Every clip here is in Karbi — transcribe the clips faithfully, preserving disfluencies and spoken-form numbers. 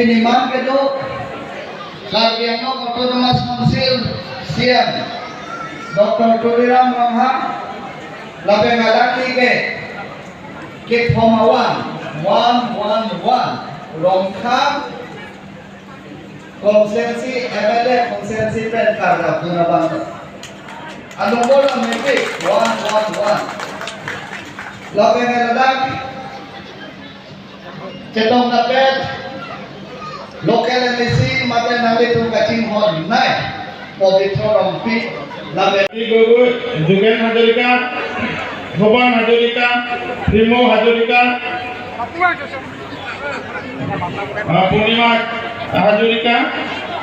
Pini man kedo Karbi Anglong Autonomous Council C E M Doctor Tuliram Ronghang lapen alangli ke kethom awan one one one Rongkhang constituency M L A constituency pen kardap dun abang. Anumber number one one one. Lapen ladak chetong kapet local M A C mate nanglitum kachinghon nai Pabitra Rongpi lapen Gogoi, Jugen Hazarika, Bhuban Hazarika, Primo Hazarika, ah, Purnima Hazarika,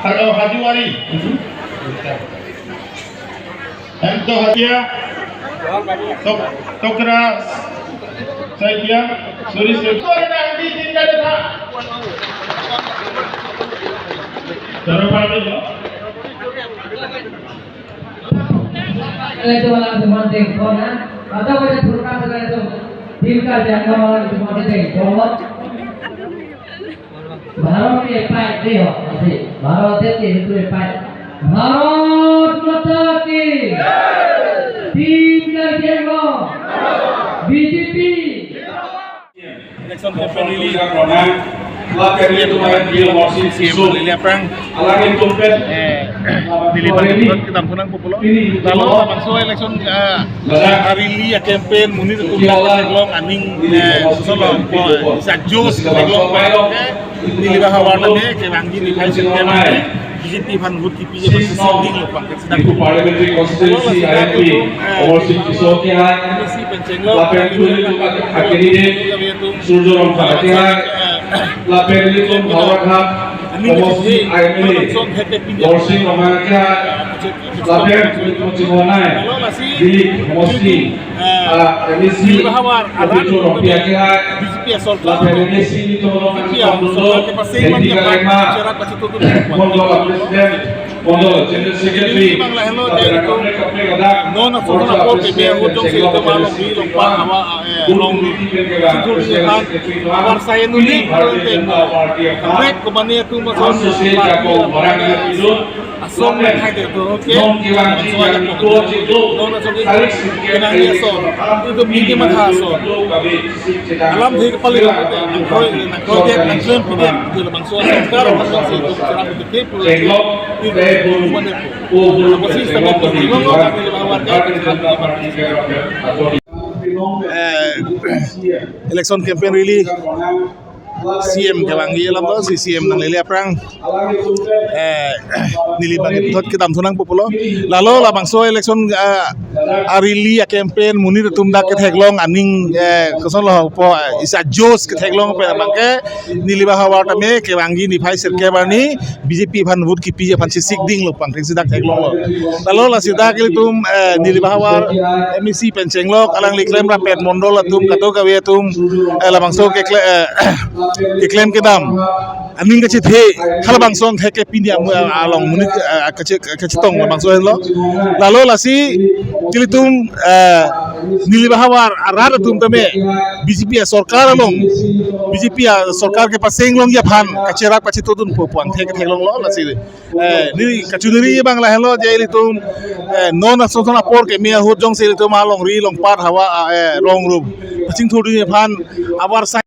Haju, Hajuwari. Ento Hadia, Tok-, Tokra Saikia, Suri Suri. Tara party lo. Ele tu wala tu manting kona, atau pada turka tu tu, tim ka jangan wala tu manting kona. Bharat কে পাই দে হো, আছে। ভারতে কে হেতু পাই। ভারত মাতা কি। Team Karbi Anglong, B J P. Election campaign rally. C E M Lily aphrang, eh, neli bang kedam thunang pulo. Lalo labangso election, eh, rally a campaign monit atum dak theklong aning, eh, solo, eh, isa josh theklong, eh, neli bang havar tame kevangji niphai sirkep B J P aphan vote kipi aphan sisik ding lo pang sida. Parliamentary constituency I M P, eh, Amar Sing Tisso kehai, M A C pen chenglok, lapen neli bang atum, atum, atum, Surjo Rongphar kehai, lapen nelitum Howraghat homosti M L A Dorsing Ronghang kehai, lapen nelitum chinghon nai Dillip homosti, ah, M A C Pabitra Rongpi kehai, lapen M A C nelitum Rongpi Mondol, M P Karema Mondol President, Mondol General Secretary, lapen kaprek kaprek ladak, non asosona apor keme ahut jongsi itum alongri longpat havar, eh, alongri, Secretary, Abar Sayanuli, Bharatiya Janata Party of Assam, kaprek komane atum ason, Associate Jacob Marang Nagpilun, ason lapen hai de to, okay? Non kevangji yang to jitu, non ason tarik singkep kenangji ason, itum mini matha ason. Alam thik pali lo, nangkoi, nangkoi dia, nangklem pi dia, itu labangso ason, sekarang masih itu bicara betul, chenglok, itum mini matha. Eh, election campaign rally C E M kevangji alam do, si C E M nanglele aphrang, eh, neli bang thot kedam thunang pulo. Lalo labangso election, eh, a rally a campaign monit atum dak ketheklong aning, eh, koson lo po, eh, isa josh ketheklong pen abangke neli bang havar tame kevangji niphai sirkep arni B J P aphan vote kipi aphan sisik ding lo pang thengsi dak theklong lo. Lalo lasi dak ilitum, eh, neli bang havar M A C pen chenglok alangli klemrap pen Mondol atum kadokave atum, eh, labangso kekle-, eh, keklem kedam aning kachethe halabangso thek ke pini amu, eh, along monit, eh, kache-, kachetong labangso henlo. Lalo lasi ilitum, eh, neli bang havar arat atum tame B J P asorkar along, B J P asorkar kepaseng longji aphan kacherap kachetodun po puang thek theklong lo lasi. Eh, neli kachiningri abang lahenlo je ilitum, eh, non asosona apor keme ahut jongsi ilitum alongri longpat havar, eh, rong rup pachingthurdunji aphan Abar Sai.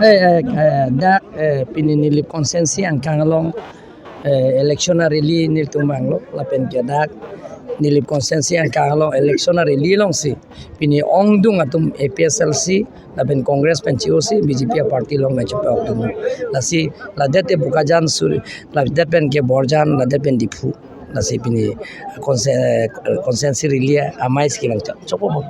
Eh, eh, eh, dak, eh, pini Nilip constituency angkang along, eh, election a rally nelitum vanglo, lapen ke dak Nilip constituency angkang along election a rally alongsi pini ongdung atum A P H L C lapen Congress pen chi-o si B J P a party along nangchepa-okdun. Lasi ladet te Bokajan Suri, ladet pen ke Borjan, ladet pen Diphu. Lasi pini conse-, constituency rally amei si kevang chok, chokpo.